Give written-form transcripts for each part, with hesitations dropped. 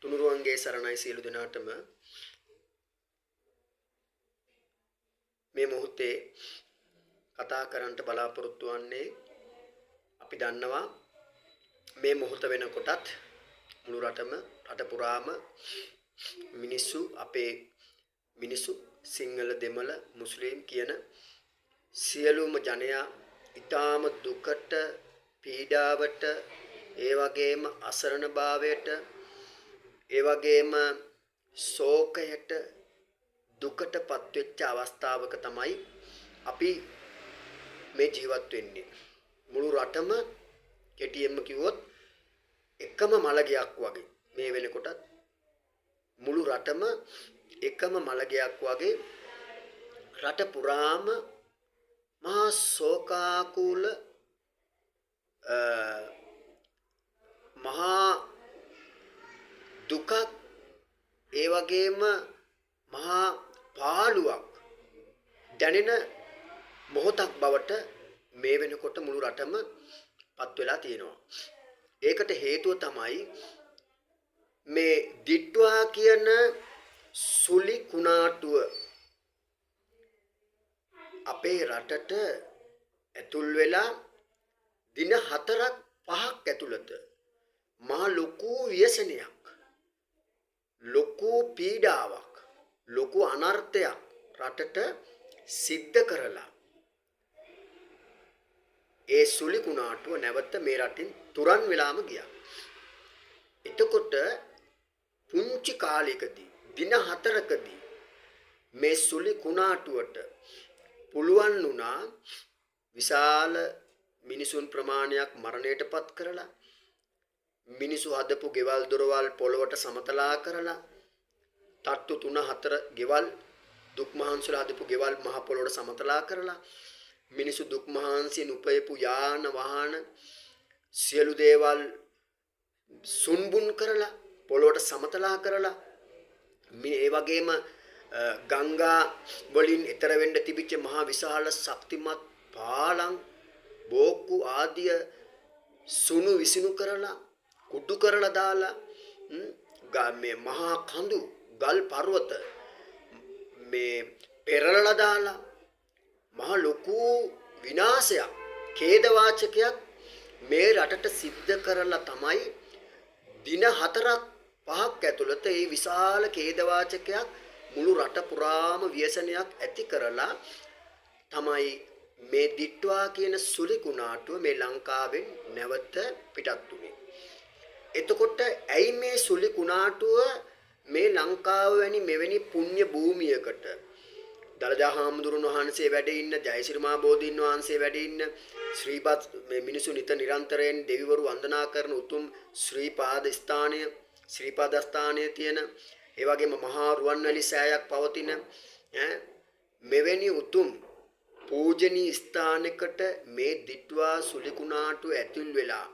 තුනුරුවන්ගේ සරණයි සියලු දෙනාටම. මේ මොහොතේ කතා කරන්නට බලාපොරොත්තු වන්නේ අපි දන්නවා මේ මොහොත වෙනකොටත් මුළු රටම රට පුරාම මිනිස්සු අපේ මිනිස්සු සිංහල දෙමළ මුස්ලිම් කියන සියලුම ජනයා ඊටාම දුකට පීඩාවට ඒ වගේම අසරණභාවයට ඒ වගේම ශෝකයට දුකට පත්වෙච්ච අවස්ථාවක තමයි අපි මේ ජීවත් වෙන්නේ. මුළු රටම කෙටියෙන්ම කිව්වොත් එකම මළගයක් වගේ මේ වෙනකොටත් මුළු රටම එකම මළගයක් වගේ රට පුරාම මහා ශෝකාකුල මහා දුකක් ඒ වගේම මහා පාළුවක් දැනෙන මොහොතක් බවට මේ වෙනකොට මුළු රටම පත් වෙලා තියෙනවා. ඒකට හේතුව තමයි මේ දිට්වා කියන සුලි කුණාටුව අපේ රටට ඇතුල් වෙලා දින 4ක් 5ක් ඇතුළත මහා ලොකු ව්‍යසනයක්, ලොකු පීඩාවක්, ලොකු අනර්ථයක් රටට සිද්ධ කරලා ඒ සුලි කුණාටුව නැවත මේ රටින් තුරන් වෙලාම ගියා. එතකොට පුංචි කාලයකදී දින 4කදී මේ සුලි කුණාටුවට පුළුවන් වුණා විශාල මිනිසුන් ප්‍රමාණයක් මරණයට පත් කරලා, මිනිසු හදපු ගෙවල් දොරවල් පොළොවට සමතලා කරලා, තට්ටු 3 4 ගෙවල් දුක් මහන්සිලා හදපු ගෙවල් මහ පොළොවට සමතලා කරලා, මිනිසු දුක් මහන්සියෙන් උපයපු යාන වාහන සියලු දේවල් සුන්බුන් කරලා පොළොවට සමතලා කරලා, මේ ඒ වගේම ගංගා වලින් ඈතර වෙන්න තිබිච්ච මහා විශාල ශක්තිමත් පාලම් බෝක්කු ආදිය සුණු විසිනු කරලා කුඩු කරලා දාලා, මේ මහා කඳු ගල් පර්වත මේ පෙරලලා දාලා මහා ලොකු විනාශයක් ඛේදවාචකයක් මේ රටට සිද්ධ කරලා තමයි දින 4ක් 5ක් ඇතුළත ඒ විශාල ඛේදවාචකයක් මුළු රට පුරාම ව්‍යසනයක් ඇති කරලා තමයි මේ දිට්වා කියන සුලි කුණාටුව මේ ලංකාවෙන් නැවත පිටත් වුණේ. එතකොට ඇයි මේ සුලි කුණාටුව මේ ලංකාව වැනි මෙවැනි පුණ්‍ය භූමියකට දළදා හාමුදුරුවන් වහන්සේ වැඩ ඉන්න, ජයසිරි මහා බෝධීන් වහන්සේ වැඩ ඉන්න, ශ්‍රීපත් මේ මිනිසු නිත නිරන්තරයෙන් දෙවිවරු වන්දනා කරන උතුම් ශ්‍රීපාද ස්ථානය, ශ්‍රීපාද ස්ථානයේ තියෙන, ඒ වගේම මහා රුවන්වැලි සෑයක් පවතින මෙවැනි උතුම් පූජනීය ස්ථානයකට මේ දිට්වා සුලි කුණාටුව ඇතුල් වෙලා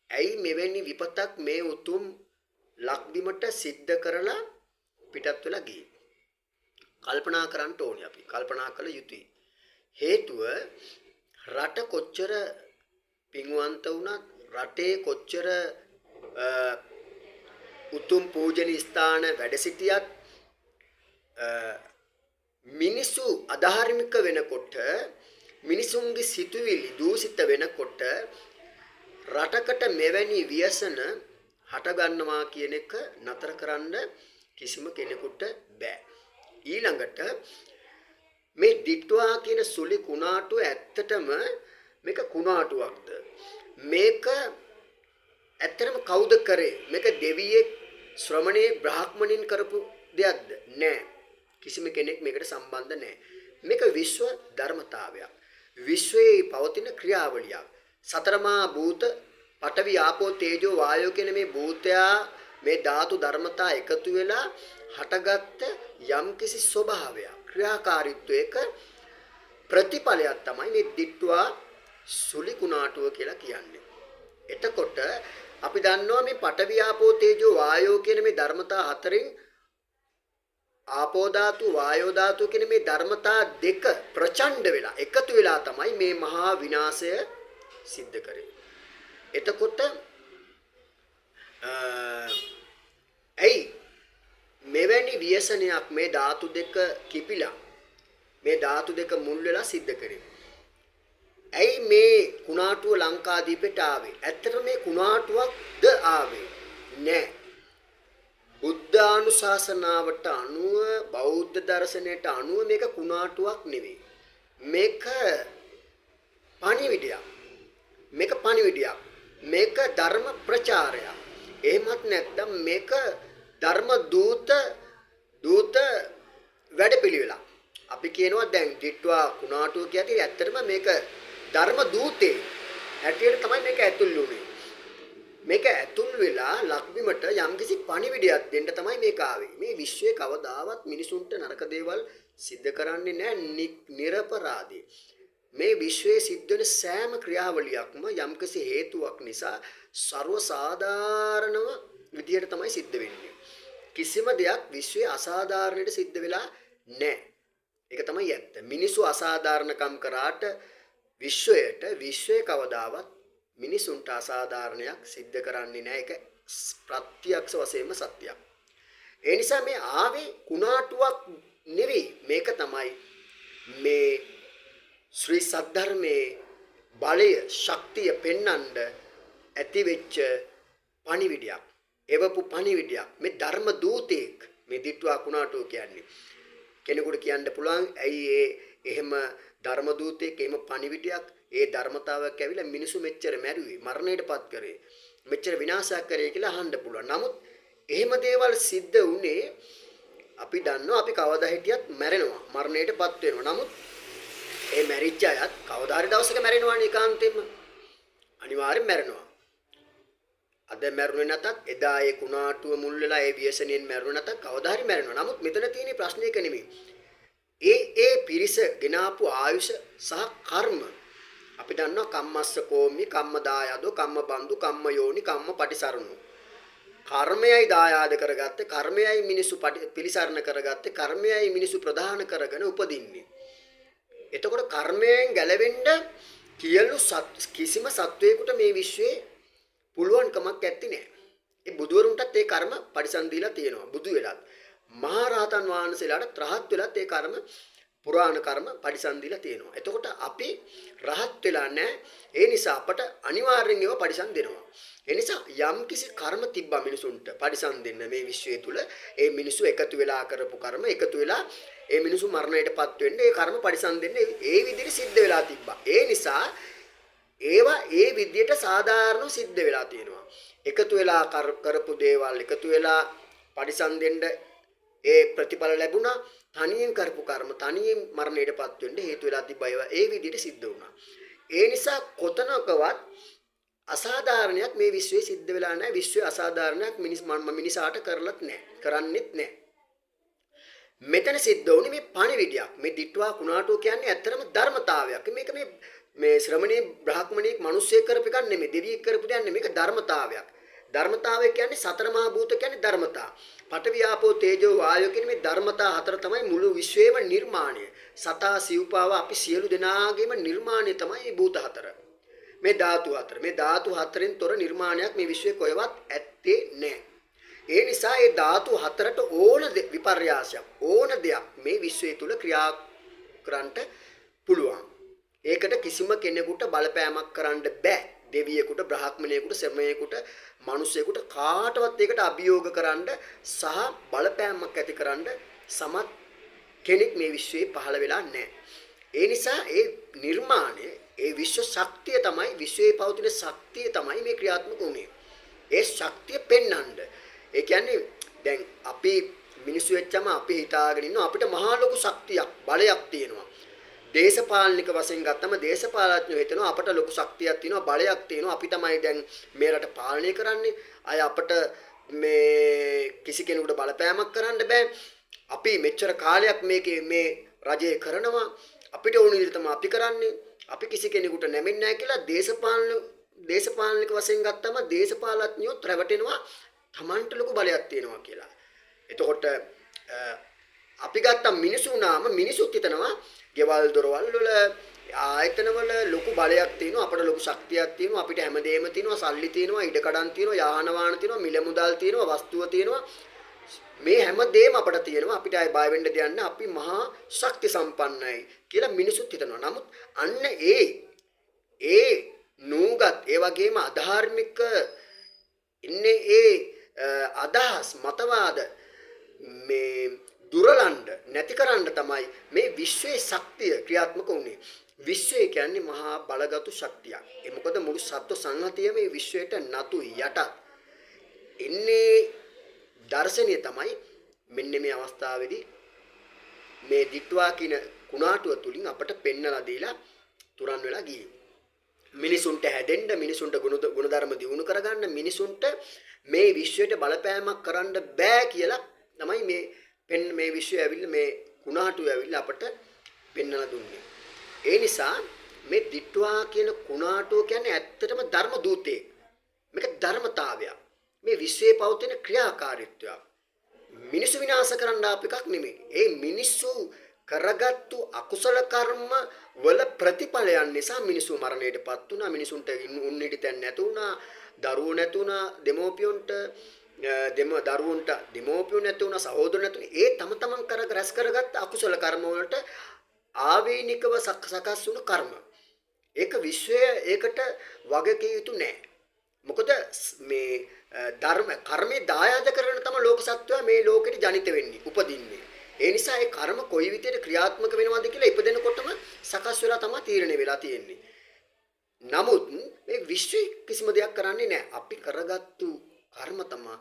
ඇයි මෙවැනි විපතක් මේ උතුම් ලක්බිමට සිද්ධ කරලා පිටත් වෙලා ගියේ? කල්පනා කරන්න ඕනි, අපි කල්පනා කළ යුතුයි. හේතුව රට කොච්චර පින්වන්ත වුණත්, රටේ කොච්චර උතුම් පූජනීය ස්ථාන වැඩ සිටියත්, මිනිසු අධාර්මික වෙනකොට, මිනිසුන්ගේ සිතුවිලි දූෂිත වෙනකොට රටකට මෙවැනි ව්‍යසන හට ගන්නවා කියන එක නතර කරන්න කිසිම කෙනෙකුට බෑ. ඊළඟට මේ දිට්වා කියන සුලි කුණාටුව ඇත්තටම මේක කුණාටුවක්ද? මේක ඇත්තටම කවුද කරේ? මේක දෙවියෙක්, ශ්‍රමණේ, බ්‍රාහ්මණයින් කරපු දෙයක්ද? නෑ. කිසිම කෙනෙක් මේකට සම්බන්ධ නෑ. මේක විශ්ව ධර්මතාවයක්. විශ්වයේ පවතින ක්‍රියාවලියක්. සතරමා භූත පඨවි ආපෝ තේජෝ වායෝ කියන මේ භූතයා මේ ධාතු ධර්මතා එකතු වෙලා හටගත්ත යම්කිසි ස්වභාවයක්, ක්‍රියාකාරීත්වයක ප්‍රතිඵලයක් තමයි මේ දිට්වා සුලි කුණාටුව කියලා කියන්නේ. එතකොට අපි දන්නවා මේ පඨවි ආපෝ තේජෝ වායෝ කියන මේ ධර්මතා හතරෙන් ආපෝ ධාතු වායෝ ධාතු කියන මේ ධර්මතා දෙක ප්‍රචණ්ඩ වෙලා එකතු වෙලා තමයි මේ මහා විනාශය සිද්ධ කරේ. එතකොට ව්‍යසනයක් මේ ධාතු දෙක කිපිලා මේ ධාතු දෙක මුල් වෙලා සිද්ධ කරේ. ඇයි මේ කුණාටුව ලංකාදීපෙට ආවේ? ඇත්තටම මේ කුණාටුවක්ද ආවේ නෑ. බුද්ධානුශාසනාවට අනුව බෞද්ධ දර්ශනයට අනුව මේක කුණාටුවක් නෙවෙයි. මේක පණිවිඩයක්. මේක පණිවිඩයක්. මේක ධර්ම ප්‍රචාරයක්. එහෙමත් නැත්නම් මේක ධර්ම දූත දූත වැඩපිළිවෙලක්. අපි කියනවා දැන් දිට්වා කුණාටුව කියද්දී ඇත්තටම මේක ධර්ම දූතේ හැටියට තමයි මේක ඇතුල් වුනේ. මේක ඇතුල් වෙලා ලක්බිමට යම්කිසි පණිවිඩයක් දෙන්න තමයි මේක ආවේ. මේ විශ්වයේ කවදාවත් මිනිසුන්ට නරක දේවල් සිද්ධ කරන්නේ නැහැ නිරපරාදී. මේ විශ්වයේ සිද්ධ වෙන සෑම ක්‍රියාවලියක්ම යම්කිසි හේතුවක් නිසා සර්ව සාධාරණව විදියට තමයි සිද්ධ වෙන්නේ. කිසිම දෙයක් විශ්වයේ අසාධාරණයට සිද්ධ වෙලා නැහැ. ඒක තමයි ඇත්ත. මිනිසු අසාධාරණකම් කරාට විශ්වයට විශ්වයේ කවදාවත් මිනිසුන්ට අසාධාරණයක් සිද්ධ කරන්නේ නැහැ. ඒක ප්‍රත්‍යක්ෂ වශයෙන්ම සත්‍යයක්. ඒ නිසා මේ ආවේ කුණාටුවක් නෙවෙයි. මේක තමයි මේ ශ්‍රී සද්ධර්මයේ බලය ශක්තිය පෙන්වන්න ඇති වෙච්ච පණිවිඩයක්. එවපු පණිවිඩයක්. මේ ධර්ම දූතයෙක් මේ දිට්වා කුණාටුව කියන්නේ. කෙනෙකුට කියන්න පුළුවන් ඇයි ඒ එහෙම ධර්ම දූතයෙක් එහෙම පණිවිඩයක් ඒ ධර්මතාවයක් ඇවිල්ලා මිනිසු මෙච්චර මැරුවේ මරණයටපත් කරේ මෙච්චර විනාශයක් කරේ කියලා අහන්න පුළුවන්. නමුත් එහෙම දේවල් සිද්ධ වුණේ අපි දන්නවා අපි කවදා හිටියත් මැරෙනවා මරණයටපත් වෙනවා. නමුත් ඒ මැරිච්ච අයත් කවදා හරි දවසක මැරෙනවානේ ඒකාන්තයෙන්ම. අනිවාර්යෙන් මැරෙනවා. අද මැරුණේ නැතත් එදා ඒ කුණාටුව මුල් වෙලා ඒ ව්‍යසනයෙන් මැරුණේ නැතත් කවදා හරි මැරෙනවා. නමුත් මෙතන තියෙන ප්‍රශ්නේ ඒක නෙමෙයි. ඒ ඒ පිරිස ගෙනාපු ආයුෂ සහ කර්ම අපි දන්නවා කම්මස්ස කෝමි කම්ම දායාදෝ කම්ම බන්දු කම්ම යෝනි කම්ම පටිසරණෝ. කර්මයයි දායාද කරගත්තේ, කර්මයයි මිනිසු පිළිසරණ කරගත්තේ, කර්මයයි මිනිසු ප්‍රධාන කරගෙන උපදින්නේ. එතකොට කර්මයෙන් ගැලවෙන්න කිසිම සත්වයකට මේ විශ්වයේ පුළුවන් කමක් ඇත්තේ නෑ. ඒ බුදුවරුන්ටත් ඒ කර්ම පරිසම් දීලා තියෙනවා. බුදු වෙලත් මහා රහතන් වහන්සේලාට රහත් වෙලත් ඒ කර්ම පුරාණ කර්ම පරිසම් දීලා තියෙනවා. එතකොට අපි රහත් වෙලා නෑ. ඒ නිසා අපට අනිවාර්යෙන් ඒවා පරිසම් දෙනවා. ඒ නිසා යම් කිසි කර්ම තිබ්බා මිනිසුන්ට පරිසම් දෙන්න මේ විශ්වය තුල ඒ මිනිසු එකතු වෙලා කරපු කර්ම එකතු වෙලා ඒ මිනිසු මරණයටපත් වෙන්න ඒ කර්ම පරිසම් දෙන්න ඒ විදිහට සිද්ධ වෙලා තිබ්බා. ඒ නිසා ඒවා ඒ විදිහට සාධාරණව සිද්ධ වෙලා තියෙනවා. එකතු වෙලා කරපු දේවල් එකතු වෙලා පරිසම් දෙන්න ඒ ප්‍රතිඵල ලැබුණා. තනියෙන් කරපු කර්ම තනියෙන් මරණයටපත් වෙන්න හේතු වෙලා තිබ්බා. ඒවා ඒ විදිහට සිද්ධ වුණා. ඒ නිසා කොතනකවත් අසාධාරණයක් මේ විශ්වයේ සිද්ධ වෙලා නැහැ. විශ්වයේ අසාධාරණයක් මිනිසාට කරලත් නැහැ. කරන්නෙත් නැහැ. මෙතන සිද්ධ වුණේ මේ පණිවිඩයක්. මේ දිට්වා කුණාටුව කියන්නේ ඇත්තටම ධර්මතාවයක්. මේක මේ මේ ශ්‍රමණේ බ්‍රාහ්මණයෙක් මිනිස්සෙක් කරපු එකක් නෙමෙයි. දෙවියෙක් කරපු දෙයක් නෙමෙයි. මේක ධර්මතාවයක්. ධර්මතාවය කියන්නේ සතර මහා භූත කියන්නේ ධර්මතා. පඨවි ආපෝ තේජෝ වායෝ කියන මේ ධර්මතා හතර තමයි මුළු විශ්වයේම නිර්මාණය. සතා සිව්පාව අපි සියලු දෙනාගේම නිර්මාණය තමයි මේ භූත හතර. මේ ධාතු හතර. මේ ධාතු හතරෙන් තොර නිර්මාණයක් මේ විශ්වයේ කොහෙවත් ඇත්තේ නැහැ. ඒ නිසා ඒ ධාතු හතරට ඕන විපර්යාසයක් ඕන දෙයක් මේ විශ්වය තුල ක්‍රියා කරන්නට පුළුවන්. ඒකට කිසිම කෙනෙකුට බලපෑමක් කරන්න බෑ. දෙවියෙකුට, බ්‍රාහ්මණයෙකුට, ශ්‍රමණයෙකුට, මිනිසෙකුට කාටවත් ඒකට අභියෝග කරන්න සහ බලපෑමක් ඇති කරන්න සමත් කෙනෙක් මේ විශ්වයේ පහළ වෙලා නැහැ. ඒ නිසා ඒ නිර්මාණය, ඒ විශ්ව ශක්තිය තමයි විශ්වයේ පවතින ශක්තිය තමයි මේ ක්‍රියාත්මක වුනේ. ඒ ශක්තිය පෙන්වන්න. ඒ කියන්නේ දැන් අපි මිනිස්සු වෙච්චම අපි හිතාගෙන ඉන්නවා අපිට මහා ලොකු ශක්තියක්, බලයක් තියෙනවා. දේශපාලනික වශයෙන් ගත්තම දේශපාලඥයෝ හිතනවා අපට ලොකු ශක්තියක් තියෙනවා, බලයක් තියෙනවා, අපි තමයි දැන් මේ රට පාලනය කරන්නේ. අය අපට මේ කිසි කෙනෙකුට බලපෑමක් කරන්න බෑ. අපි මෙච්චර කාලයක් මේකේ මේ රජය කරනවා, අපිට ඕන විදිහට තමයි අපි කරන්නේ, අපි කිසි කෙනෙකුට නැමෙන්නේ නැහැ කියලා දේශපාලනික වශයෙන් ගත්තම දේශපාලඥයෝත් රැවටෙනවා Tamanට ලොකු බලයක් තියෙනවා කියලා. එතකොට අපි ගත්තා මිනිසු වුණාම මිනිසුත් හිතනවා ගෙවල් දොරවල් වල ආයතන වල ලොකු බලයක් තියෙනවා, අපට ලොකු ශක්තියක් තියෙනවා, අපිට හැමදේම තියෙනවා, සල්ලි තියෙනවා, ඉඩකඩම් තියෙනවා, යාන වාහන තියෙනවා, මිල මුදල් තියෙනවා, වස්තුව තියෙනවා, මේ හැම දෙයක්ම අපට තියෙනවා, අපිට ආයේ බය වෙන්න දෙයක් නැහැ, අපි මහා ශක්ති සම්පන්නයි කියලා මිනිසුත් හිතනවා. නමුත් අන්න ඒ ඒ නූගත් ඒ වගේම අධාර්මික ඉන්නේ ඒ අදහස් මතවාද මේ දුරලන්න නැති කරන්න තමයි මේ විශ්වයේ ශක්තිය ක්‍රියාත්මක වුනේ. විශ්වය කියන්නේ මහා බලගතු ශක්තියක්. ඒ මොකද මුළු සත්ව සංහතිය මේ විශ්වයට නතු යටත්. ඉන්නේ දර්ශනය තමයි මෙන්න මේ අවස්ථාවේදී මේ දිට්වා කියන කුණාටුව තුලින් අපට පෙන්නලා දීලා තුරන් වෙලා ගියේ. මිනිසුන්ට හැදෙන්න, මිනිසුන්ට ගුණධර්ම දියුණු කරගන්න, මිනිසුන්ට මේ විශ්වයට බලපෑමක් කරන්න බෑ කියලා තමයි මේ මේ විශ්වය ඇවිල්ලා මේ කුණාටුව ඇවිල්ලා අපට පෙන්නලා දුන්නේ. ඒ නිසා මේ දිට්වා කියන කුණාටුව කියන්නේ ඇත්තටම ධර්ම දූතයෙක්. මේක ධර්මතාවයක්. මේ විශ්වයේ පවතින ක්‍රියාකාරීත්වයක්. මිනිස්සු විනාශ කරන්න ආපු එකක් නෙමෙයි. ඒ මිනිස්සු කරගත්තු අකුසල කර්ම වල ප්‍රතිඵලයන් නිසා මිනිස්සු මරණයටපත් වුණා. මිනිසුන්ට උන් හිටි තැන් නැතු වුණා. දරුවෝ නැතු වුණා. දෙමෝපියොන්ට දරුවන්ට දෙමෝපියෝ නැතු වුණා. සහෝදර නැතු වුණා. ඒ තම තමන් රැස් කරගත්ත අකුසල කර්ම වලට ආවේනිකව සකස් වුණු කර්ම. ඒක විශ්වය ඒකට වගකිය යුතු නෑ. මොකද මේ ධර්ම කර්මේ දායාද කරගෙන තමයි ලෝක සත්වයා මේ ලෝකෙට ජනිත වෙන්නේ, උපදින්නේ. ඒ නිසා ඒ කර්ම කොයි විදියට ක්‍රියාත්මක වෙනවද කියලා ඉපදෙනකොටම සකස් වෙලා තමයි තීරණය වෙලා තියෙන්නේ. නමුත් මේ විශ්වය කිසිම දෙයක් කරන්නේ නෑ. අපි කරගත්තු කර්ම තමයි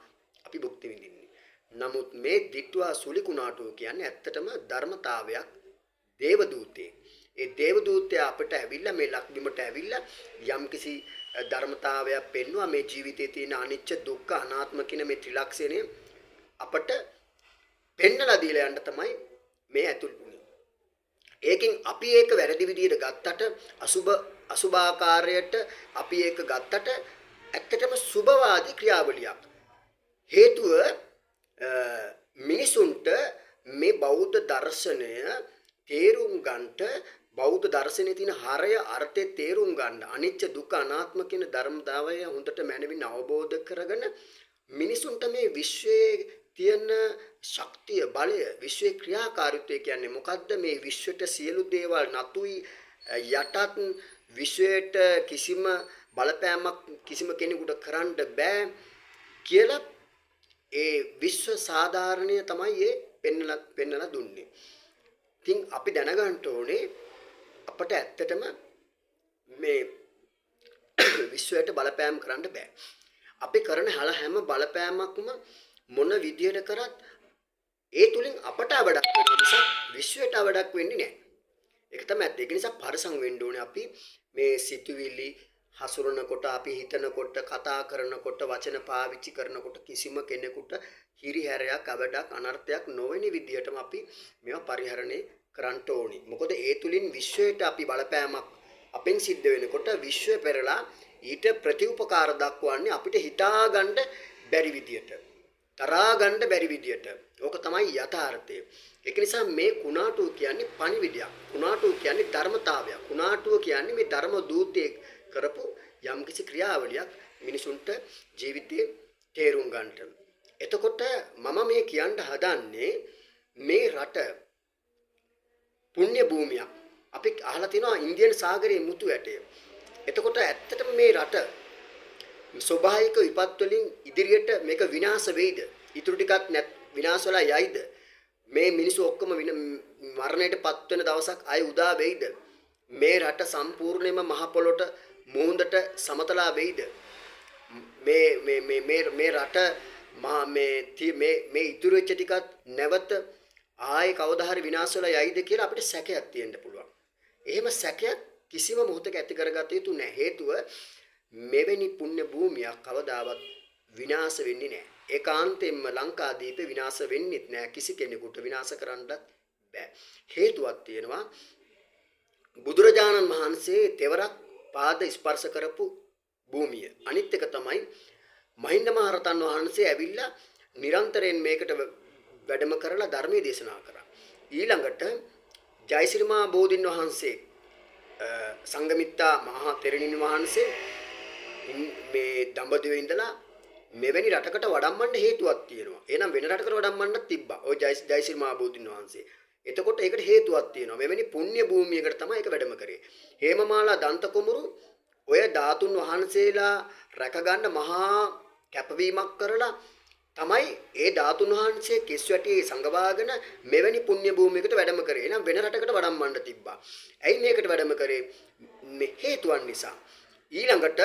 අපි භුක්ති විඳින්නේ. නමුත් මේ දිට්වා සුලිකුණාටුව කියන්නේ ඇත්තටම ධර්මතාවයක්, දේවදූතයෙක්. ඒ දේවදූතයා අපට ඇවිල්ලා මේ ලක්බිමට ඇවිල්ලා යම්කිසි ධර්මතාවයක් පෙන්වුවා. මේ ජීවිතයේ තියෙන අනිච්ච දුක්ඛ අනාත්ම කියන මේ ත්‍රිලක්ෂණය අපට පෙන්නලා දීලා යන්න තමයි මේ ඇතුල් වුනේ. ඒකෙන් අපි ඒක වැරදි විදියට ගත්තට, අසුභාකාරයට අපි ඒක ගත්තට ඇත්තටම සුභවාදී ක්‍රියාවලියක්. හේතුව මිනිසුන්ට මේ බෞද්ධ දර්ශනය තේරුම් ගන්නට, බෞද්ධ දර්ශනයේ තියෙන හරය අර්ථය තේරුම් ගන්න, අනිච්ච දුක්ඛ අනාත්ම කියන ධර්මතාවය හොඳට මනවින් අවබෝධ කරගෙන මිනිසුන්ට මේ විශ්වයේ තියෙන ශක්තිය, බලය, විශ්වයේ ක්‍රියාකාරීත්වය කියන්නේ මොකද්ද, මේ විශ්වයට සියලු දේවල් නතුයි යටත්, විශ්වයට කිසිම බලපෑමක් කිසිම කෙනෙකුට කරන්න බෑ කියලා ඒ විශ්ව සාධාරණය තමයි ඒ පෙන්නලා දුන්නේ. ඉතින් අපි දැනගන්න ඕනේ අපට ඇත්තටම මේ විශ්වයට බලපෑම් කරන්න බෑ. අපි කරන හැම බලපෑමක්ම මොන විදියට කරත් ඒ තුලින් අපට අවඩක් වෙන නිසා විශ්වයට අවඩක් වෙන්නේ නෑ. ඒක තමයි ඇත්ත. ඒක නිසා පරිසං වෙන්න ඕනේ අපි මේ සිතුවිලි හසුරනකොට, අපි හිතනකොට, කතා කරනකොට, වචන පාවිච්චි කරනකොට කිසිම කෙනෙකුට හිරිහැරයක්, අවඩක්, අනර්ථයක් නොවන විදියටම අපි මේවා පරිහරණය කරන්න ඕනි. මොකද ඒ තුලින් විශ්වයට අපි බලපෑමක් අපෙන් සිද්ධ වෙනකොට විශ්වය පෙරලා ඊට ප්‍රතිඋපකාර දක්වන්නේ අපිට හිතා ගන්න බැරි විදියට, තරහා ගන්න බැරි විදියට. ඕක තමයි යථාර්ථය. ඒක නිසා මේ කුණාටුව කියන්නේ පණිවිඩයක්. කුණාටුව කියන්නේ ධර්මතාවයක්. කුණාටුව කියන්නේ මේ ධර්ම දූතයෙක් කරපු යම්කිසි ක්‍රියාවලියක් මිනිසුන්ට ජීවිතේ තේරුම් ගන්නට. එතකොට මම මේ කියන්න හදන්නේ මේ රට පුණ්‍ය භූමියක්. අපි අහලා තියෙනවා ඉන්දියන් සාගරයේ මුතු ඇටය. එතකොට ඇත්තටම මේ රට ස්වභාවික විපත් වලින් ඉදිරියට මේක විනාශ වෙයිද? ඉතුරු ටිකක් විනාශ වෙලා යයිද? මේ මිනිස්සු ඔක්කොම මරණයට පත් වෙන දවසක් ආය උදා වෙයිද? මේ රට සම්පූර්ණයෙන්ම මහ පොළොට මුහුදට සමතලා වෙයිද? මේ මේ මේ මේ මේ රට මේ මේ මේ ඉතුරු වෙච්ච ටිකත් නැවත ආයේ කවදා හරි විනාශ වෙලා යයිද කියලා අපිට සැකයක් තියෙන්න පුළුවන්. එහෙම සැකයක් කිසිම මොහොතක ඇති කරගත යුතු නෑ. හේතුව මෙවැනි පුණ්‍ය භූමියක් කවදාවත් විනාශ වෙන්නේ නෑ. ඒකාන්තයෙන්ම ලංකාදීපේ විනාශ වෙන්නෙත් නෑ. කිසි කෙනෙකුට විනාශ කරන්නත් බෑ. හේතුවක් තියෙනවා. බුදුරජාණන් වහන්සේ තෙවරක් පාද ස්පර්ශ කරපු භූමිය. අනිත් එක තමයි මහින්ද මහරහතන් වහන්සේ ඇවිල්ලා නිරන්තරයෙන් මේකට වැඩම කරලා ධර්මයේ දේශනා කරා. ඊළඟට ජයසිරි මහා බෝධින් වහන්සේ, සංගමිත්තා මහා තෙරණින් වහන්සේ මේ දඹදිවේ ඉඳලා මෙවැනි රටකට වඩම්මන්න හේතුවක් තියෙනවා. එහෙනම් වෙන රටකට වඩම්මන්නත් තිබ්බා. ඔය ජයසිරි මහ බෝධින් වහන්සේ. එතකොට ඒකට හේතුවක් තියෙනවා. මෙවැනි පුණ්‍ය භූමියකට තමයි ඒක වැඩම කරේ. හේමමාලා දන්ත කුමරු ඔය ධාතුන් වහන්සේලා රැකගන්න මහා කැපවීමක් කරලා තමයි ඒ ධාතුන් වහන්සේ කෙස් වැටියේ සංගවාගෙන මෙවැනි පුණ්‍ය භූමියකට වැඩම කරේ. එහෙනම් වෙන රටකට වඩම්මන්න තිබ්බා. ඇයි මේකට වැඩම කරේ? මේ හේතුවන් නිසා. ඊළඟට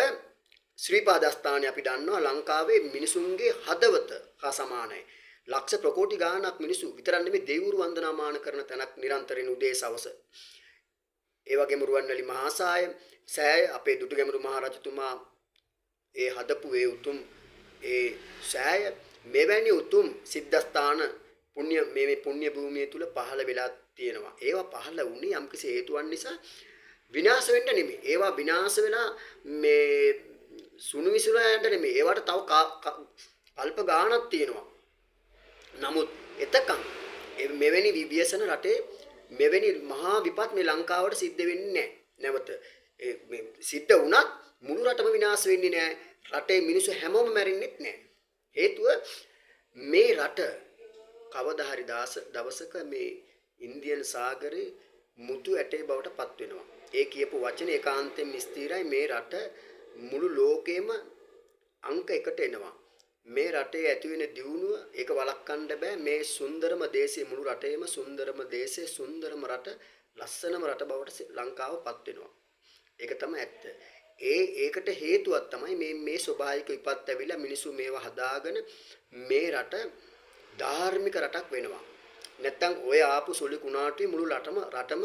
ශ්‍රීපාදස්ථානය අපි දන්නවා ලංකාවේ මිනිසුන්ගේ හදවත හා සමානයි. ලක්ෂ ප්‍රකෝටි ගාණක් මිනිසු විතරක් නෙමෙයි දෙවිවරු වන්දනාමාන කරන තැනක් නිරන්තරයෙන් උදේ සවස. ඒ වගේම රුවන්වැලි මහා සෑය අපේ දුටුගැමුණු මහ රජතුමා ඒ හදපු ඒ උතුම් ඒ සෑය මෙවැනි උතුම් සිද්ධාස්ථාන පුණ්‍ය මේ පුණ්‍ය භූමිය තුල පහළ වෙලා තියෙනවා. ඒවා පහළ වුණේ යම්කිසි හේතුවක් නිසා විනාශ වෙන්න නෙමෙයි. ඒවා විනාශ වෙලා මේ සුණු විසුලා යන්න නෙමෙයි. ඒවට තව කල්ප ගාණක් තියෙනවා. නමුත් එතකන් මෙවැනි ව්‍යසන රටේ මෙවැනි මහා විපත් මේ ලංකාවට සිද්ධ වෙන්නේ නැහැ. නැවත මේ සිද්ධ වුණත් මුළු රටම විනාශ වෙන්නේ නැහැ. රටේ මිනිස්සු හැමෝම මැරෙන්නෙත් නැහැ. හේතුව මේ රට කවදා හරි දවසක මේ ඉන්දියන් සාගරේ මුතු ඇටේ බවට පත් වෙනවා. ඒ කියපු වචන ඒකාන්තයෙන් ස්ථිරයි. මේ රට මුළු ලෝකෙම අංක එකට එනවා. මේ රටේ ඇති වෙන දියුණුව ඒක වළක්වන්න බෑ. මේ සුන්දරම දේශේ මුළු රටේම සුන්දරම දේශේ සුන්දරම රට ලස්සනම රට බවට ලංකාව පත් වෙනවා. ඒක තමයි ඇත්ත. ඒකට හේතුවක් තමයි මේ මේ ස්වභාවික විපත් ඇවිල්ලා මිනිස්සු මේවා හදාගෙන මේ රට ධාර්මික රටක් වෙනවා. නැත්තම් ඔය ආපු සුළි කුණාටුවේ මුළු රටම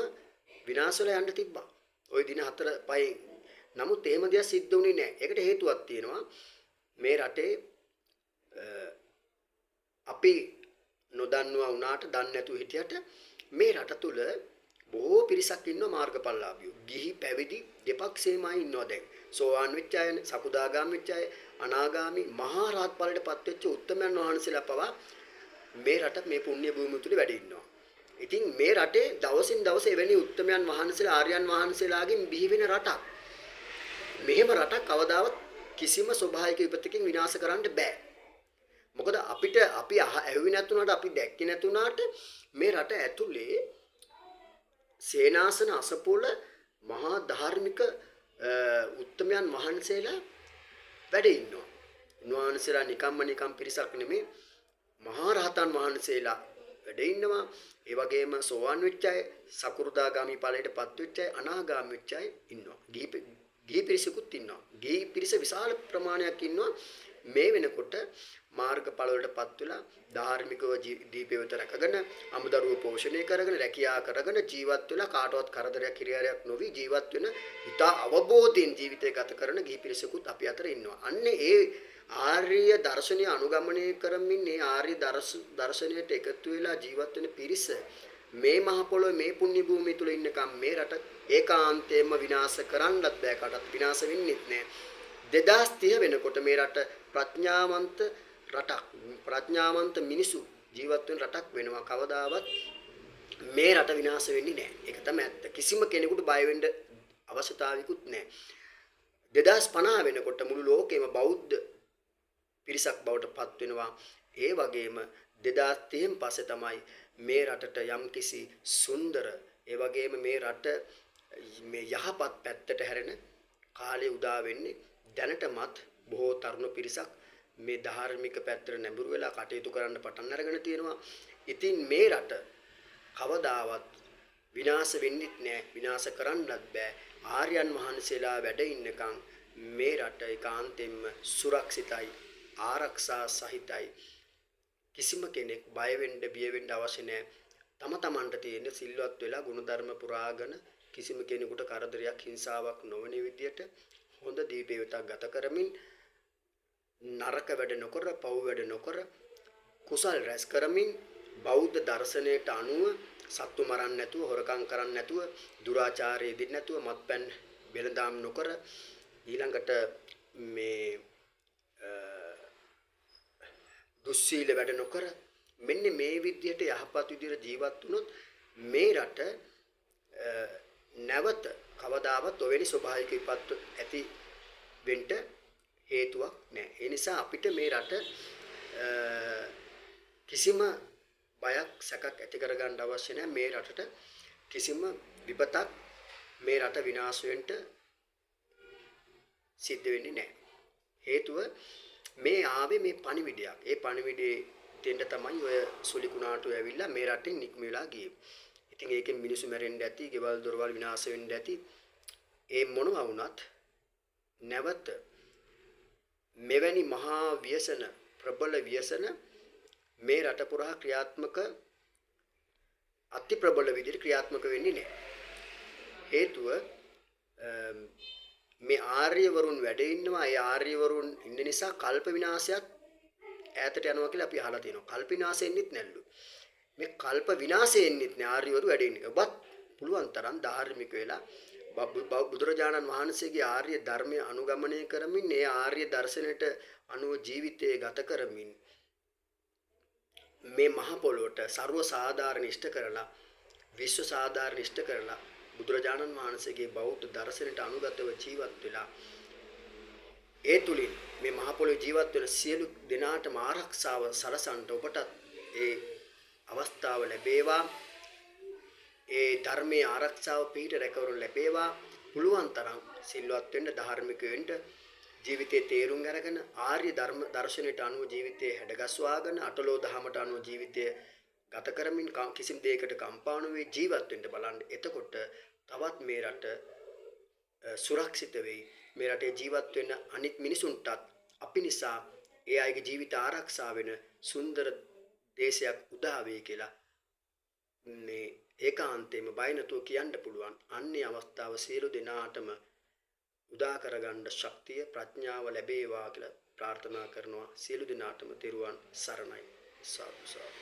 විනාශ වෙලා යන්න තිබ්බා. ඔය දින 4 5. නමුත් එහෙම දෙයක් සිද්ධ වුණේ නැහැ. ඒකට හේතුවක් තියෙනවා. මේ රටේ අපි නොදන්නවා වුණාට දන්නේ නැතුව හිටියට මේ රට තුල බොහෝ පිරිසක් ඉන්නවා මාර්ගඵලලාභියෝ. ගිහි පැවිදි දෙපක්ෂේමයි ඉන්නවා දැන්. සෝවාන් වෙච්ච අය, සකුදාගාමි වෙච්ච අය, අනාගාමි මහා රහත් ඵලයට පත් වෙච්ච උත්තමයන් වහන්සේලා පවා මේ රට මේ පුණ්‍ය භූමිය තුල වැඩ ඉන්නවා. ඉතින් මේ රටේ දවසින් දවස එවැනි උත්තමයන් වහන්සේලා ආර්යයන් වහන්සේලාගෙන් බිහි වෙන රටක්. මෙහෙම රටක් කවදාවත් කිසිම ස්වභාවික විපතකින් විනාශ කරන්න බෑ. මොකද අපිට අපි ඇහුවේ නැතුණාට අපි දැක්කේ නැතුණාට මේ රට ඇතුලේ සේනාසන අසපුල මහා ධාර්මික උත්තමයන් වහන්සේලා වැඩ ඉන්නවා. උන්වහන්සේලා නිකම්ම නිකම් පිරිසක් නෙමෙයි, මහා රහතන් වහන්සේලා වැඩ ඉන්නවා. ඒ වගේම සෝවාන් වෙච්ච අය, සකෘදාගාමි ඵලයට පත් වෙච්ච අය, අනාගාමි වෙච්ච අය ඉන්නවා. ගිහි පිරිසකුත් ඉන්නවා. ගිහි පිරිස විශාල ප්‍රමාණයක් ඉන්නවා. මේ වෙනකොට මාර්ගඵල වලට පත් වෙලා ධාර්මිකව දීපේවත රැකගෙන අමුදරුව පෝෂණය කරගෙන රැකියා කරගෙන ජීවත් වෙලා කාටවත් කරදරයක් හිරිහැරයක් නොවි ජීවත් වෙන ඉතා අවබෝධයෙන් ජීවිතය ගත කරන ගිහි පිරිසකුත් අපි අතර ඉන්නවා. අන්න ඒ ආර්ය දර්ශනය අනුගමනය කරමින් ඒ ආර්ය දර්ශනයට එකතු වෙලා ජීවත් වෙන පිරිස මේ මහ පොළොවේ මේ පුණ්‍ය භූමිය තුල ඉන්නකම් මේ රට ඒකාන්තයෙන්ම විනාශ කරන්නත් බෑ, කාටවත් විනාශ වෙන්නෙත් නෑ. 2030 වෙනකොට මේ රට ප්‍රඥාවන්ත රටක්, ප්‍රඥාවන්ත මිනිසු ජීවත් වෙන රටක් වෙනවා. කවදාවත් මේ රට විනාශ වෙන්නේ නෑ. ඒක තමයි ඇත්ත. කිසිම කෙනෙකුට බය වෙන්න අවශ්‍යතාවයකුත් නෑ. 2050 වෙනකොට මුළු ලෝකෙම බෞද්ධ පිරිසක් බවට පත් වෙනවා. ඒ වගේම 2030න් පස්සේ තමයි මේ රටට යම්කිසි සුන්දර, ඒ වගේම මේ රට මේ යහපත් පැත්තට හැරෙන කාලය උදා වෙන්නේ. දැනටමත් බොහෝ තරුණ පිරිසක් මේ ධාර්මික පැත්තට නැඹුරු වෙලා කටයුතු කරන්න පටන් අරගෙන තියෙනවා. ඉතින් මේ රට කවදාවත් විනාශ වෙන්නෙත් නෑ, විනාශ කරන්නත් බෑ. ආර්යයන් වහන්සේලා වැඩ ඉන්නකම් මේ රට ඒකාන්තයෙන්ම සුරක්ෂිතයි, ආරක්ෂා සහිතයි. කිසිම කෙනෙක් බය වෙන්න බිය වෙන්න අවශ්‍ය නෑ. තම තමන්ට තියෙන සිල්වත් වෙලා ගුණධර්ම පුරාගෙන කිසිම කෙනෙකුට කරදරයක් හිංසාවක් නොවන විදියට හොඳ දීපේවතක් ගත කරමින් නරක වැඩ නොකර, පව් වැඩ නොකර, කුසල් රැස් කරමින් බෞද්ධ දර්ශනයට අනුව සත්තු මරන්න නැතුව, හොරකම් කරන්න නැතුව, දුරාචාරයේ දෙන්න නැතුව, මත්පැන් වෙළඳාම් නොකර, ඊළඟට මේ දුස්සීල වැඩ නොකර, මෙන්න මේ විදියට යහපත් විදියට ජීවත් වුණොත් මේ රට නැවත කවදාවත් ඔවැනි ස්වභාවික විපත් ඇති වෙන්න හේතුවක් නැහැ. ඒ නිසා අපිට මේ රට කිසිම බයක් සැකක් ඇති කරගන්න අවශ්‍ය නැහැ. මේ රටට කිසිම විපතක් මේ රට විනාශ වෙන්න සිද්ධ වෙන්නේ නැහැ. හේතුව මේ ආවේ මේ පණිවිඩයක්. ඒ පණිවිඩේ දෙන්න තමයි ඔය සුලි කුණාටු ඇවිල්ලා මේ රටින් නික්ම වෙලා ගියේ. ඉතින් ඒකෙන් මිනිස්සු මැරෙන්න ඇති, ගෙවල් දොරවල් විනාශ වෙන්න ඇති. ඒ මොනවා වුණත් නැවත මෙවැනි මහා ව්‍යසන, ප්‍රබල ව්‍යසන මේ රට පුරා ක්‍රියාත්මක අති ප්‍රබල විදිහට ක්‍රියාත්මක වෙන්නේ නැහැ. හේතුව මේ ආර්යවරුන් වැඩ ඉන්නවා. ඒ ආර්යවරුන් ඉන්න නිසා කල්ප විනාශයක් ඈතට යනවා කියලා අපි අහලා තියෙනවා. කල්ප විනාශ එන්නෙත් නැල්ලු. මේ කල්ප විනාශය එන්නෙත් නෑ ආර්යවරු වැඩ ඉන්න. ඔබත් පුළුවන් තරම් ධාර්මික වෙලා බුදුරජාණන් වහන්සේගේ ආර්ය ධර්මය අනුගමනය කරමින් ඒ ආර්ය දර්ශනයට අනුව ජීවිතය ගත කරමින් මේ මහ පොළොවට ਸਰව සාධාරණ ඉෂ්ට කරලා විශ්ව සාධාරණ ඉෂ්ට කරලා බුදුරජාණන් වහන්සේගේ බෞද්ධ දර්ශනයට අනුගතව ජීවත් වෙලා ඒ තුලින් මේ මහ පොළොවේ ජීවත් වෙන සියලු දෙනාටම ආරක්ෂාව සලසන්න ඔබටත් ඒ අවස්ථාව ලැබේවා. ඒ ධර්මයේ ආරක්ෂාව පිහිට රැකවරණ ලැබේවා. පුළුවන් තරම් සිල්වත් වෙන්න, ධාර්මික වෙන්න, ජීවිතේ තේරුම් අරගෙන ආර්ය ධර්ම දර්ශනයට අනුව ජීවිතේ හැඩගස්වාගෙන අටලෝ දහමට අනුව ජීවිතය ගත කරමින් කිසිම දෙයකට කම්පා නොවේ ජීවත් වෙන්න බලන්න. එතකොට තවත් මේ රට සුරක්ෂිත වෙයි. මේ රටේ ජීවත් වෙන අනිත් මිනිසුන්ටත් අපි නිසා ඒ අයගේ ජීවිත ආරක්ෂා වෙන සුන්දර දේශයක් උදා වෙයි කියලා මේ ඒකාන්තයෙන්ම බය නැතුව කියන්න පුළුවන්. අන්නේ අවස්ථාව සියලු දෙනාටම උදා කරගන්න ශක්තිය ප්‍රඥාව ලැබේවා කියලා ප්‍රාර්ථනා කරනවා. සියලු දෙනාටම තෙරුවන් සරණයි. සාදු සාදු.